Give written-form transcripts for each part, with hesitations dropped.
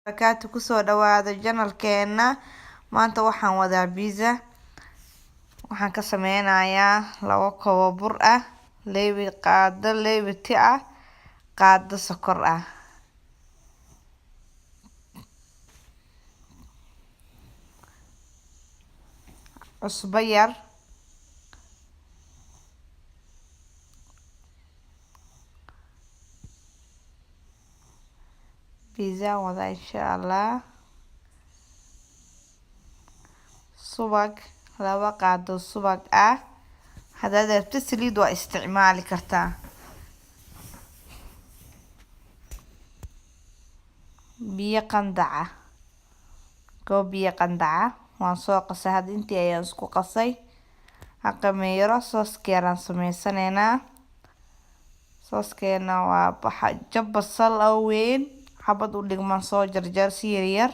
Barakaatu kusoo dhawaada channelkeena. Maanta waxaan wadaa pizza. Waxaan ka sameynayaa 2 koob oo bur ah, leebi qaado leebiti ah, qaado sokor ah. Cusbo yar, pizza wada insha Allah. Subag, 2 qaado subag ah. Haddaad rabto saliid waa isticmaali kartaa. Biyo qandaca, koob biyo qandaca waan soo qasay. Hadda intii ayaan isku qasay. Haqameeyro sooska yaraan sameysanaynaa. Sooskeena waa baxa jab basal oo weyn, xabad u dhigman soo jarjar si yar yar.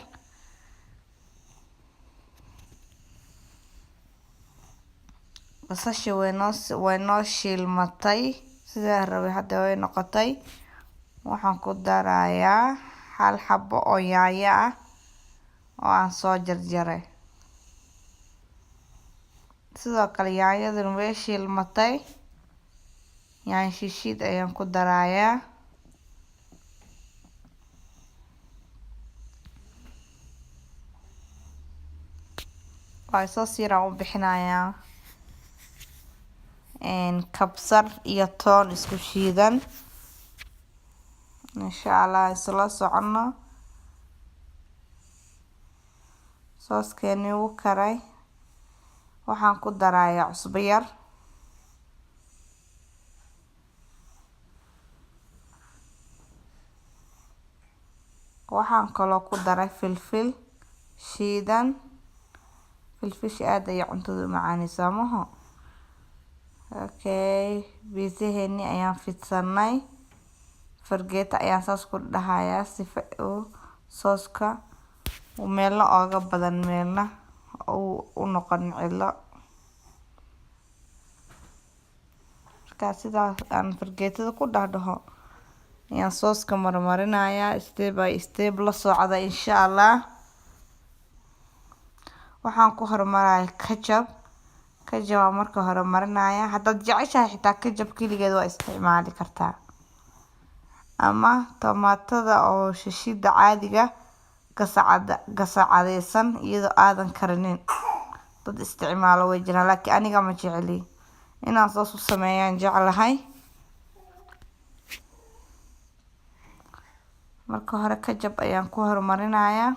Basasha way noo shiilmatay sidaa rabay, hadda way noqotay. Waxaan ku darayaa 1 xabo oo yaanyo ah oo aan soo jarjaray. Sidoo kale yaanyadan way shiilmatay, yaanyo shiishiid ayaan ku darayaa. Waa soos yar aan u bixinayaa. Kabsar iyo toon isku shiidan. Insha Allah isla socono. Sooskeeni wuu karay. Waxaan ku darayaa cusbo yar. Waxaan kaloo ku daray filfil shiidan. Filfisha aad ayay cuntada u macaanaysaa maho. Okay, pizzaheeni ayaan fidsanay. Fargeeta ayaan saas ku dhahayaa sifa uu sooska uu meelna ooga badan meelna uu u noqon cidlo. Markaa sidaas aan fargeetada ku dhahdhaho ayaan sooska marmarinayaa step by step, la socda insha Allah. Waxaan ku hormarayaa ketchup. Ketchup aan marka hore marinaya. Haddaad jeceshahay xitaa ketchup keligeed waa isticmaali kartaa. Ama tomatada oo shishida caadiga gasacadeysan iyadoo aadan karinin. Dad isticmaalo way jiraan, laakiin aniga ma jecli. Inaan soos u sameeyaan jeclahay. Marka hore ketchup ayaan ku hormarinayaa.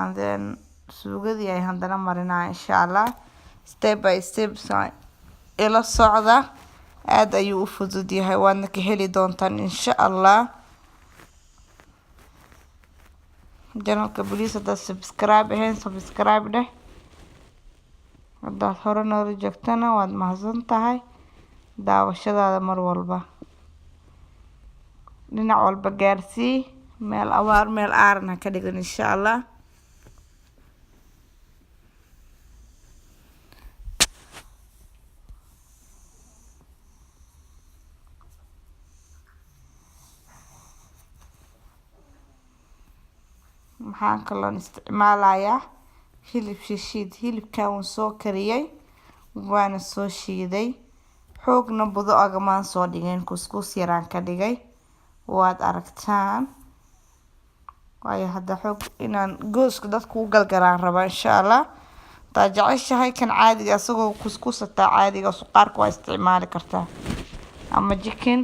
And then suugadii ayaan haddana marinaya insha Allah. Step by step ila socda. Aad ayuu u fudud yahay, waadna ka heli doontaan insha Allah. Channelka please haddaad subscribe ahayn, subscribe dheh. Haddaad hore noola joogtana waad mahadsan tahay daawashadaada mar walba. Dhinac walba gaarsii, meel abaar meel aaran ha ka dhigin insha Allah. Maxaan kaloon isticmaalayaa hilib shishiid. Hilibkan waan soo kariyay, waana soo shiiday. Xoogna budo agamaan soo dhigin, kuskus yaraan ka dhigay. Waad aragtaan. Waayo hadda xoog inaan gooska dadku u galgalaan rabaa insha Allah. Hadaa jeceshahay kan caadiga asagoo kuskus hataa caadiga suqaarka waa isticmaali kartaa. Ama chicken.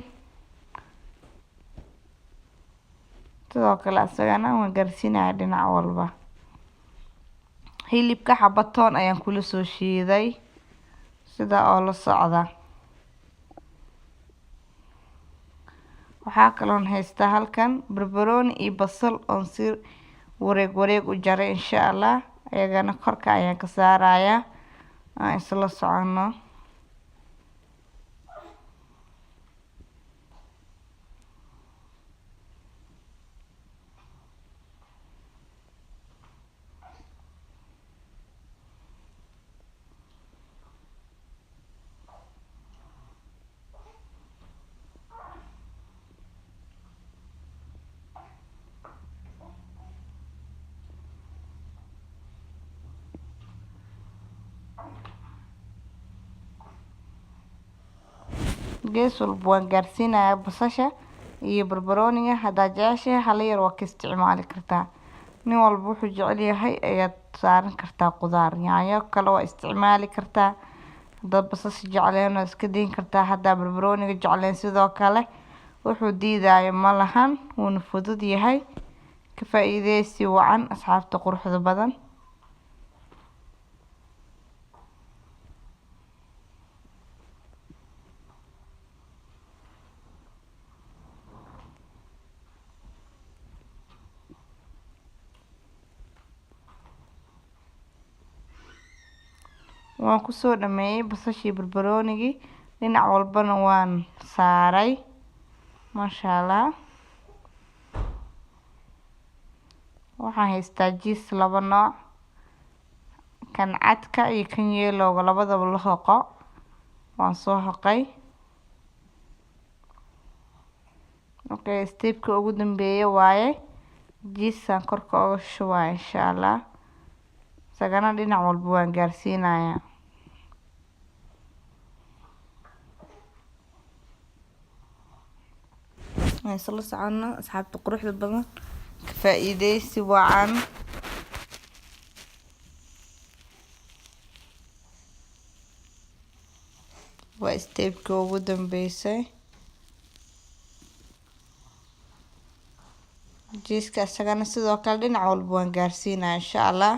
Sidoo kale asagana waan gaarsiinayaa dhinac walba. Hilibka xabatoon ayaan kula soo shiiday sida oo la socda. Waxaa kaloon haystaa halkan barbarooni iyo basal oon si wareeg wareeg u jaray insha Allah. Iyagana korka ayaan ka saarayaa. Aan isla socono. Gees walba waan gaarsiinayaa basasha iyo barbarooniga. Haddaa jeceshahay hala yar waa ka isticmaali kartaa. Nin walba wuxuu jecel yahay ayaad saaran kartaa qudaar. Yaanyo kale waa isticmaali kartaa. Haddaad basasha jecleen waa iska dayn kartaa. Haddaa barbarooniga jecleen sidoo kale, wuxuu diidayo ma lahan, wuuna fudud yahay. Ka faa'iideysi wacan asxaabta quruxda badan. Waan kusoo dhameeyay basashii barbaroonigii, dhinac walbana waan saaray, maasha Allah. Waxaan haystaa jiis laba nooc, kan cadka iyo kan yeelowga, labadaba la hoqo. Waan soo hoqay. Okay, stepka ugu dambeeya waaye, jiisaan korka oga shubaya insha Allah. Isagana dhinac walba waan gaarsiinayaa. Waan isla socono asxaabta quruxda badan, ka faa'iideysi wacan. Waa stepka ugu dambeysay. Jiiska isagana sidoo kale dhinac walba waan gaarsiinayaa insha Allah.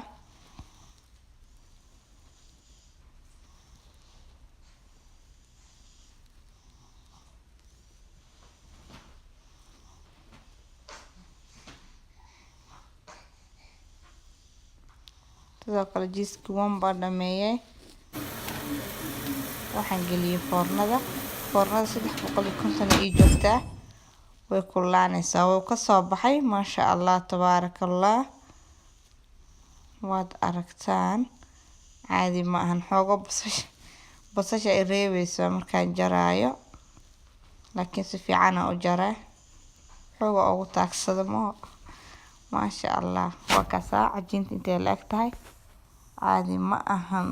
Sidoo kale jiiskii waan baan dhameeyay. Waxaan geliyay foornada. Foornada 350 ii joogtaa, way kululaanaysaa. Wuu ka soo baxay, maasha Allah tabaarakallah. Waad aragtaan, caadi ma ahan. Xoogo basasha ay reebeyso markaan jaraayo, laakiin si fiican aan u jaray, xooga ugu taagsado ma. Maasha Allah, waa kaasaa cajiinta intay la eg tahay, caadi ma ahan.